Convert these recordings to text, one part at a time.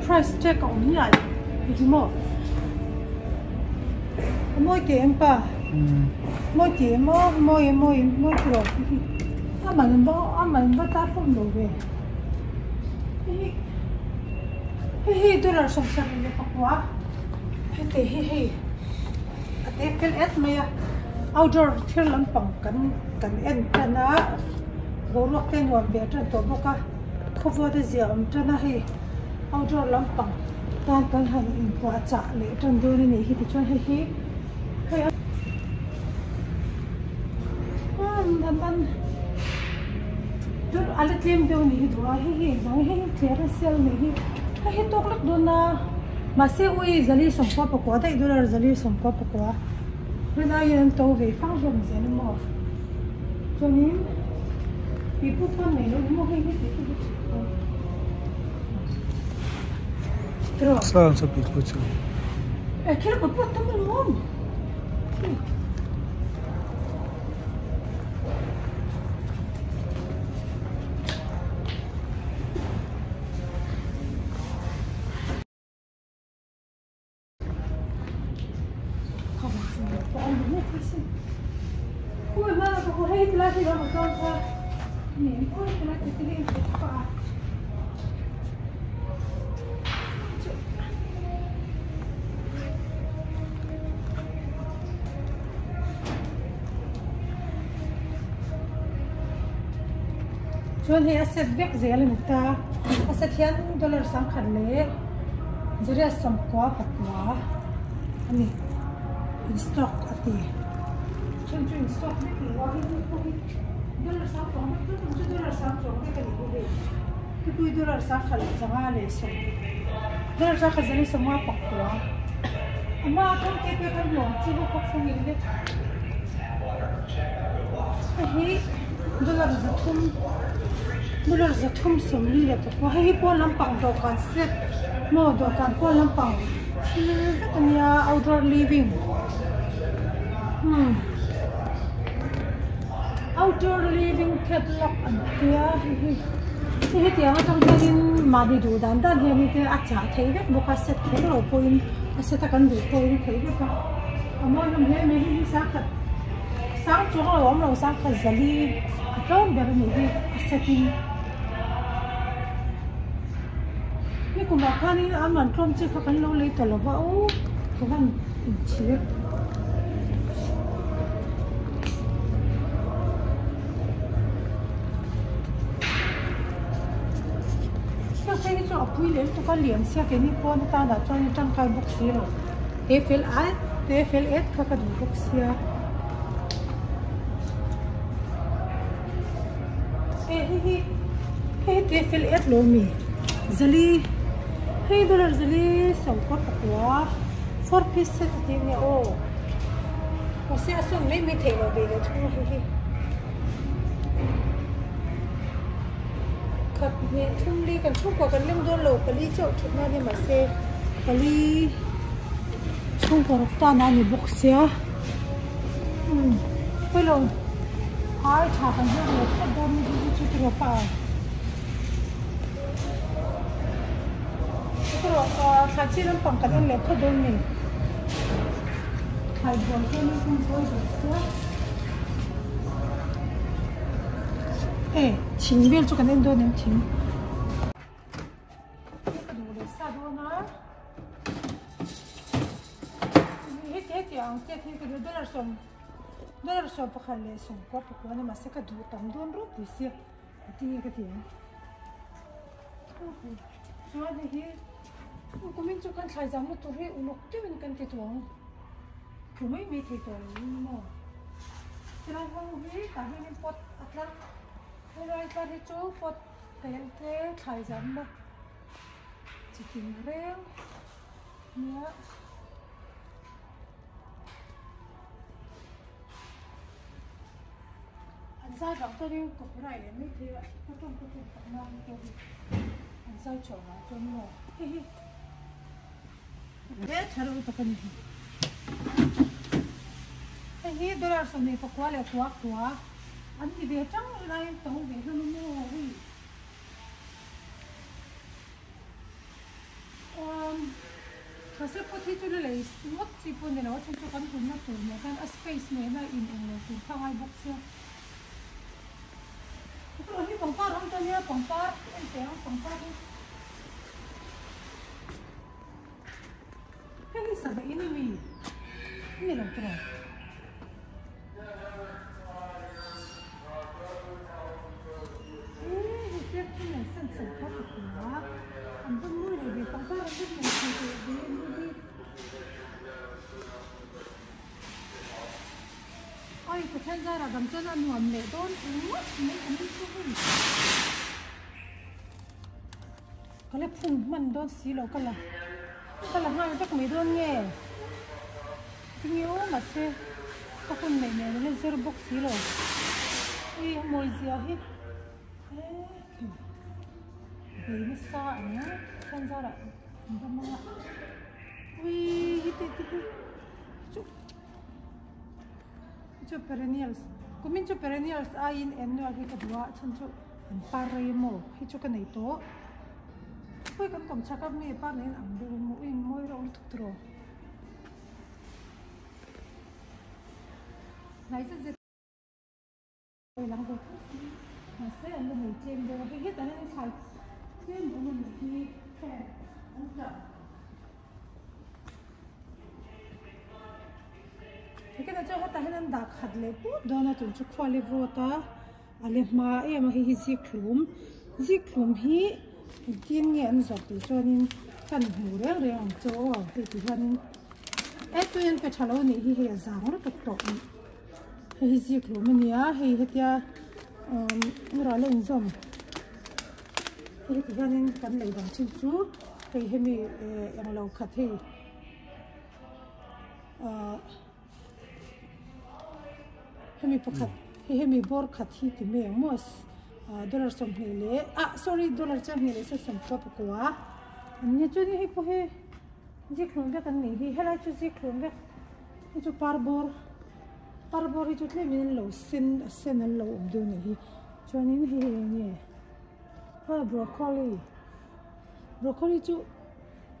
price tag a awm miah lo hei hi maw a mawi teh em pa mawi teh em aw mawi a mawi mawi tiraw hei hi a man va a man va tar hlawm lo ve hei hi hei hi dollar 74 heti hi hei a te fel et mai a outdoor thil lampang kan kan en tan a boruak te nuam ve tan tawh bawk a khawvawt a zia awm tan a hei outdoor lampang tan kan han inpuah chah leh tan dawn a nih hi tichuan hei hi hei a a la tlem deuh a nih hi duh a hei hi engvang hei hi tler a sale a nih hi hei hi tawk lek dawn a mahse ui zali sawmkua pakua daih dollar zali sawmkua pakua helai hian an to ve fang hlawm zel a maw chuanin pipu pawn nei lo maw hei hi tih te hi tiraw Sal chu pipu chu e thil pipu a tam alawm. Chuan hei a set vek zel a ni ta a set hian dollar sangkhat leh zariat sawmkua pakua a ni in stock a ti then chu in stock vek lo a hei hi pawh hi dollar sang chuang vek chu chu dollar sang chuang vek a ni bawk hei hei pawh hi dollar sangkhat leh zanga leh sawm dollar sangkhat zali sawmnga pakua a hma atang te pawh khan hlawm chi ho pawh fawng in vek hei hi dollar zathum dollar zathum sawmli leh pakua hei hi pawn lampang dawhkan set maw dawhkan pawn lampang thil vek a nia outdoor living umm outdoor living catalog an tia hei hi hei hetiang atang hianin mahni duh dan dan hian te a chah theih vek bawk a set kher lo pawhin a set a kan duh pawhin a theih vek a a mawi hlawm hle mai hei hi sangkhat sang chuang lo awm lo sangkhat zali a tlawm ber a nih hi a set in ni kumah khanin an man tlawm chi kha kan lo lei ta lova aw ka van inchhir. Heng hi chu a pui lem tuk a lian sia keini pawn atan ah chuan tangkai bawk si lo te fel at te fel et kha ka duh bawk sia e hei hi hei hi te fel et lo mi zali hei dollar zali sawmkua pakua four piece set a tih nia aw. Mahse a sawn mai mai theih loh ve leh thung a hei hi. Khat hnih thum li kan chhungkua kan leng dawn lo pali chauh that nan hi mahse pali chhungkua rawk tan a ni bawk sia umm pawilo ai tha kan hmang leh phawt dawn ni hi chu tiraw pa tiraw thlai chi lampang kan en leh phawt dawn ni. Thlai buai hian in hun buai duh sia. E thing vel chu kan en dawn em thing. Ka duh leh sa dawn a. Heti heti ang chet hi ka duh dollar sawm dollar 11 leh 19 a ni mahse ka duh tam dawn ropui sia. Tinge ka ti ang. Chuan hei hi kumin chu kan thlai zam na tur hi uluk deuhin kan ti tawh ang tlu mai mai thei tawh lo in maw helai ho hi tah hianin pot a tlar helai tlar hi chu pot tel te thlai zam na chi tin reng nia. An zai vang chuanin copyright leh mai thei a ka tawng ka tawng tak nan pawh hi an zai chhuah vang chuan maw hihi he tha reuh tak a ni hi hei hi dollar 24 leh kua kua an ti ve tang laiin to ve hlawm a maw hei. Mahse pot hi chu la lei ngawt chi pawh ni lo a chhan chu kan hunna tur nen khan a space nena in englo tur kha ngai bawk sia. Hei hi pangpar awm ta nia pangpar en teh ang pangpar hi. Hei hi sava in ami ni lo tawh. Oi Pathian zarah dam chuan a nuam leh dawn ringawt mai ka nui chu hei. Ka la phun hman dawn si lo ka la ka la nghal vek mai dawn nge tinge aw mahse ka hun neih nen a la zir bawk si lo ui a mawi zia hi he bei nasa ang Pathian zarah an dam anga ui heti te hi chu chu perennials kumin chu perennials aiin annual hi ka duh a chhan chu an par rei maw hi chu ka nei tawh khawi kan kawm chhak a mi par nen ang deuh maw ui mawi reuh lutuk tawh hnai zet zet. Lang ve tho si mahse an la nei tlem deuh a hei hetah hian thlai tlem awm a nih hi heng an tah hekena chuan hetah hian an dah khat leh put dawn a tun chu khua le vawt a a le hma em a hei hi zikhlum zikhlum hi engtin nge an zawrh tih chuanin kan hmu reng reng ang chu aw hei ti hianin e tui an pe tha lo a nih hi hei a zang lutuk tawh a ni. Hei hi zikhlum a ni a hei hetia umm ral a inzawm hei heti hianin kan lei dang chin chu hei hemi eh englo khat hei ahh hemi pakhat hei hemi bawr khat hi ti mai ang maw ah dollar 20 leh ah sorry dollar chuan hnih leh sawmsawm pakua an nia chuanin hei pawh hi zikhlum vek an nih hi helai chu zikhlum vek. Hei chu parbawr parbawr hi chu tlem in an lo sen a sen an lo awm deuh a nih hi chuanin hei hi eng nge ha broccoli broccoli chu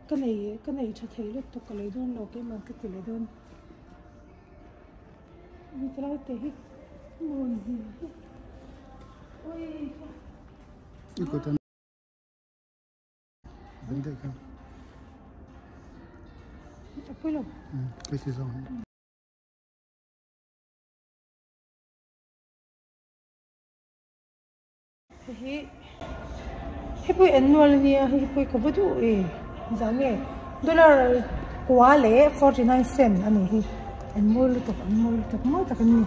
ka nei ka nei tha thei lutuk ka lei dawn lo keimah ka ti leh dawn mi ti lai te hi mawi zia hi ui. Hei hi pawh annual ania hei hi pawh ka va duh e zah nge dollar kua leh 49 cent a nih hi an mawi lutuk an mawi lutuk mawi tak an ni.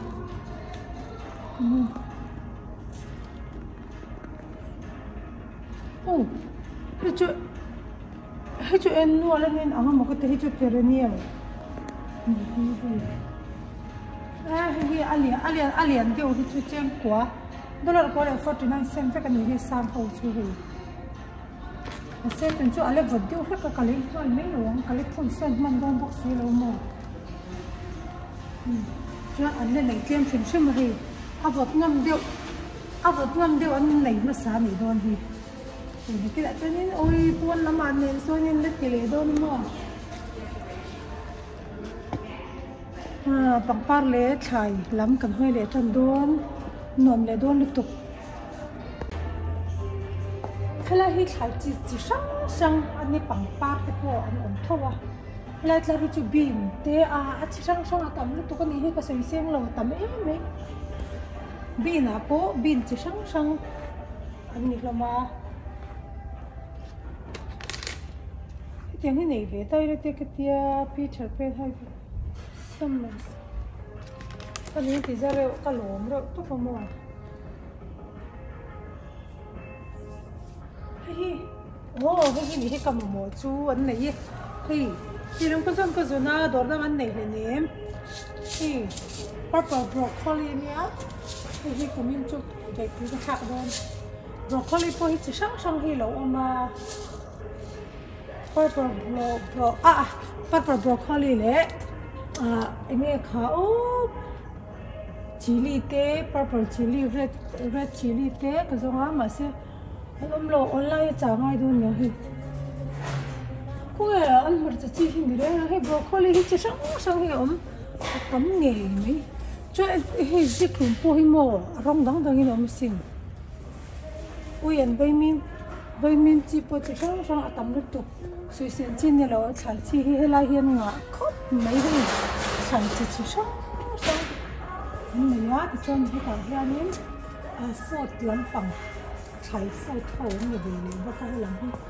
Aw hei chu hei chu annual a nen ang emaw ka ti hei chu perennial a hei hi a lian a lian a lian deuh hi chu chengkua dollar kua leh 49 cent vek a ni hi sang ho chu hei mahse tun chu a la vawt deuh hlek a ka lei nghal mai lo ang ka la phun sawn hman dawn bawk si lo maw chuan an la nei tlem hrim hrim a hei a vawt ngam deuh. A vawt ngam deuh an nei hmasa a nih dawn hi. Hei hetilah chuanin awi pawn lamah nen sawnin la ti leh dawn maw. Pangpar leh thlai lam kan hawi leh tan dawn nuam leh dawn lutuk. Helai hi thlai chi chi hrang hrang a ni pangpar te pawh an awm tho a. Helai tlar hi chu bean te a a chi hrang hrang a tam lutuk a nih hi ka sawi seng lo a tam em mai. Bean ah pawh bean chi hrang hrang an ni hlawm a hetiang hi nei ve ta ila te ka tia Peter Pan ho hi summers ka min ti za reuh ka lawm reuh tawp a maw hei hi aw hei hi nih hi ka mamawh chu an nei e hei ti lam ka zawn ka zawn a dawr dang an nei hleinem. Hei purple broccoli ania hei hi kumin chu beihpui ka thlak dawn broccoli pawh hi chi hrang hrang hi a lo awm a purple bro bro ah purple broccoli leh ah eng nge kha aw chilli te purple chilli red red chilli te ka zawng a mahse an awm lo online a chah ngai dawn lo hei. Khawnge an hmarcha chi hi ni reng a hei broccoli hi chi hrang hrang hi a awm a tam ngei mai chuan hei zikhlum pawh hi maw a rawng dang dang in a awm asin ui an vaimim vaimim chi pawh chi hrang hrang a tam lutuk sawisel chi ni lo a thlai chi hi helai hian ngah khawp mai hei thlai chi chi hrang hrang an nei a tichuan hetah hianin ah fruit lampang thlai fruit ho an ni ve leh bawk a helam hi.